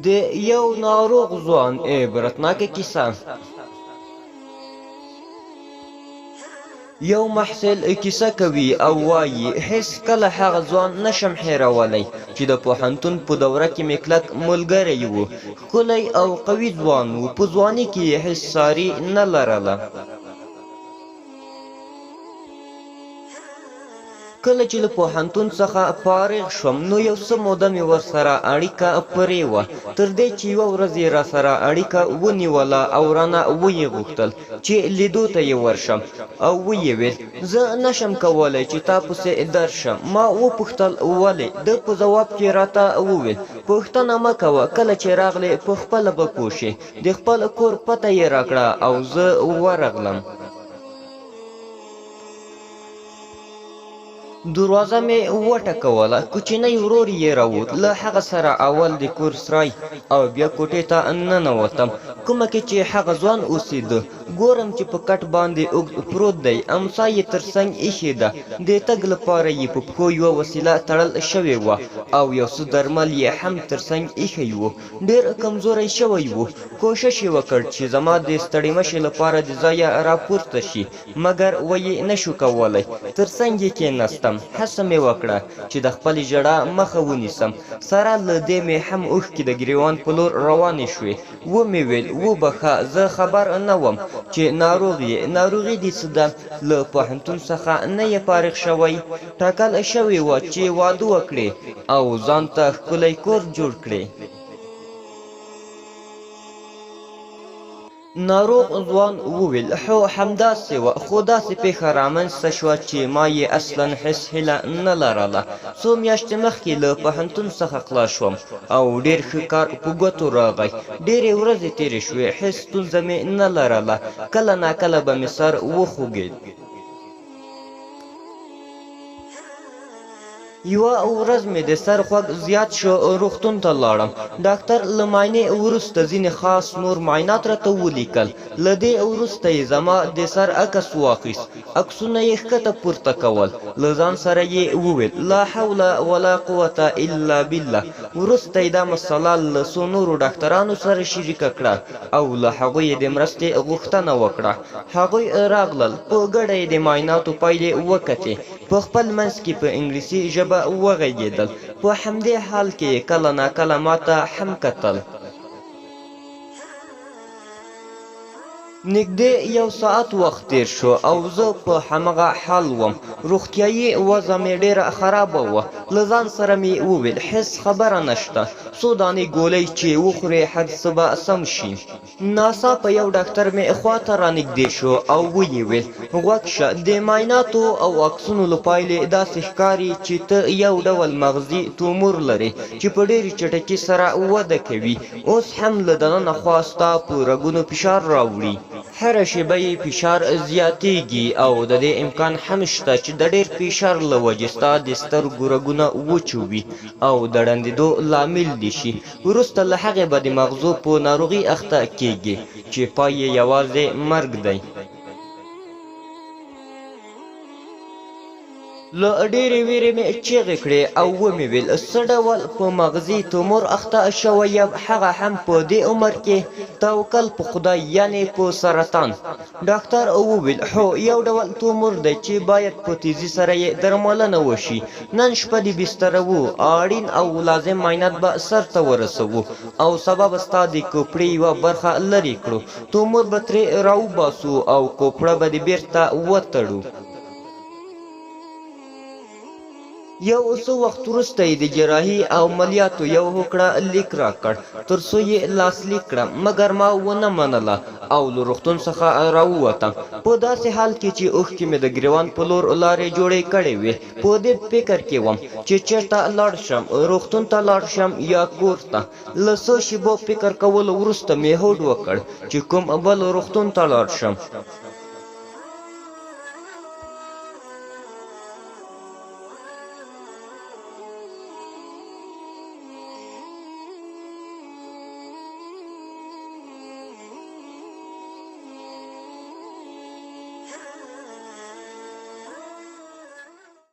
د یو ناروغ ځوان عبرتناکه کیسه. یو محصل کیسه کوي او وایي، هیڅ کله هغه ځوان نشم هېرولی چې د پوهنتون په دوره کې مې کلک ملګری و. ښکلی او قوي ځوان و، په ځواني کې یې هیڅ ساري نه لرله. کله چې له پوهنتون څخه فارغ شوم نو یو څه موده مې ورسره اړیکه پرې وه، تر دې چې یوه ورځ یې راسره اړیکه ونیوله او رانه ویې غوښتل چې لیدو ته یې ورشم او ویې ویل، زه نشم کولی چې تا پسې درشم. ما وپوښتل ولې؟ ده په ځواب کې راته وویل، پوښتنه مه کوه، کله چې راغلې پخپله به پوه شې. د خپل کور پته یې راکړه او زه ورغلم. دروازه مې وټکوله، کوچنی ورور یې راووت، له هغه سره اول د کور سرای او بیا کوټې ته ننوتم، کومه کې چې هغه ځوان اوسېده. ګورم چې په کټ باندې اوږد پروت دی، امسا یې تر څنګ ایښې ده، د تګ لپاره یې په پښو یوه وسیله تړل شوې وه او یو څه درمل یې هم تر څنګ ایښی وو. ډېر کمزوری شوی و، کوشش یې وکړ چې زما د ستړې مشې لپاره د ځایه راپورته شي، مګر ویې نه شو کولی. تر څنګ یې کېناستم، هڅه مې وکړه چې د خپلې ژړا مخه ونیسم، سره له دې مې هم اوښکې د ګرېوان په لور روانې شوې. ومې ویل، وبخښه، زه خبر نه وم چې ناروغ یې. ناروغي دې څه ده؟ له پوهنتون څخه نه یې فارغ شوی؟ ټاکل شوې وه چې واده وکړې او ځان ته ښکلی کور جوړ کړې. ناروغ ځوان وویل، هو همداسې وه، خو داسې پېښه رامنځته شوه چې ما یې اصلا هېڅ هیله نه لرله. څو میاشتې مخکې له پوهنتون څخه خلاص شوم او ډېر ښه کار په ګوتو راغی. ډېرې ورځې تېرې شوې، هېڅ ستونزه مې نه لرله، کله ناکله به مې سر وخوږېد. یوه ورځ مې د سر خوږ زیات شو، روغتون ته لاړم. ډاکتر له معاینې وروسته ځینې خاص نور معاینات راته ولیکل. له دې وروسته یې زما د سر عکس واخیست، عکسونه یې ښکته پورته کول، له ځان سره یې وویل، لا حول ولا قوة الا بالله. وروسته یې دا مسله له څو نورو ډاکترانو سره شریکه کړه او له هغوی یې د مرستې غوښتنه وکړه. هغوی راغلل، په ګډه یې د معایناتو پایلې وکتې، په خپل منځ کې په انګلیسي ژبه وغږېدل، په همدې حال کې یې کله ناکله ماته هم کتل. نږدې یو ساعت وخت تېر شو او زه په همغه حال وم. روغتیايي وضع مې ډېره خرابه وه. له ځان سره مې وویل، هېڅ خبره نشته، څو دانې ګولۍ چې وخورې هر څه به سم شي. ناڅاپه یو ډاکتر مې خوا ته رانږدې شو او ویې ویل، غوږ شه، د معایناتو او عکسونو له پایلې داسې ښکاري چې ته یو ډول مغزي تومور لرې چې په ډېرې چټکي سره وده کوي، اوس هم له دننه خوا ستا په رګونو فشار راوړي. هره شېبه یې فشار زیاتېږي او د دې امکان هم شته چې د ډېر فشار له وجې ستا د سترګو رګونه وچوي او د ړندېدو لامل دې شي. وروسته له هغې به د مغزو په ناروغي اخته کېږې چې پای یې یوازې مرګ دی. له ډېرې وېرې مې چیغې کړې او ومې ویل، څه ډول په مغزي تومور اخته شوی یم، هغه هم په دې عمر کې؟ توکل په خدای، یعنې په سرطان. ډاکتر وویل، هو، یو ډول تومور دی چې باید په تیزي سره یې درملنه وشي. نن شپه دې بستروو، اړین او لازم معاینات به سرته ورسوو او سبا به ستا د کوپړې یوه برخه لرې کړو، تومور به ترې راوباسو او کوپړه به دې بېرته وتړو. یو څه وخت وروسته یې د جراحي عملیاتو یو هوکړه لیک راکړ تر څو یې لاسلیک کړم، مګر ما ونه منله او له روغتون څخه راووتم، په داسې حال کې چې اوښکې مې د ګریوان په لور لارې جوړې کړې وې. په دې فکر کې وم چې چېرته لاړ شم، روغتون ته لاړ شم یا کور ته. له څو شېبو فکر کولو وروسته مې هوډ وکړ چې کوم بل روغتون ته لاړ شم.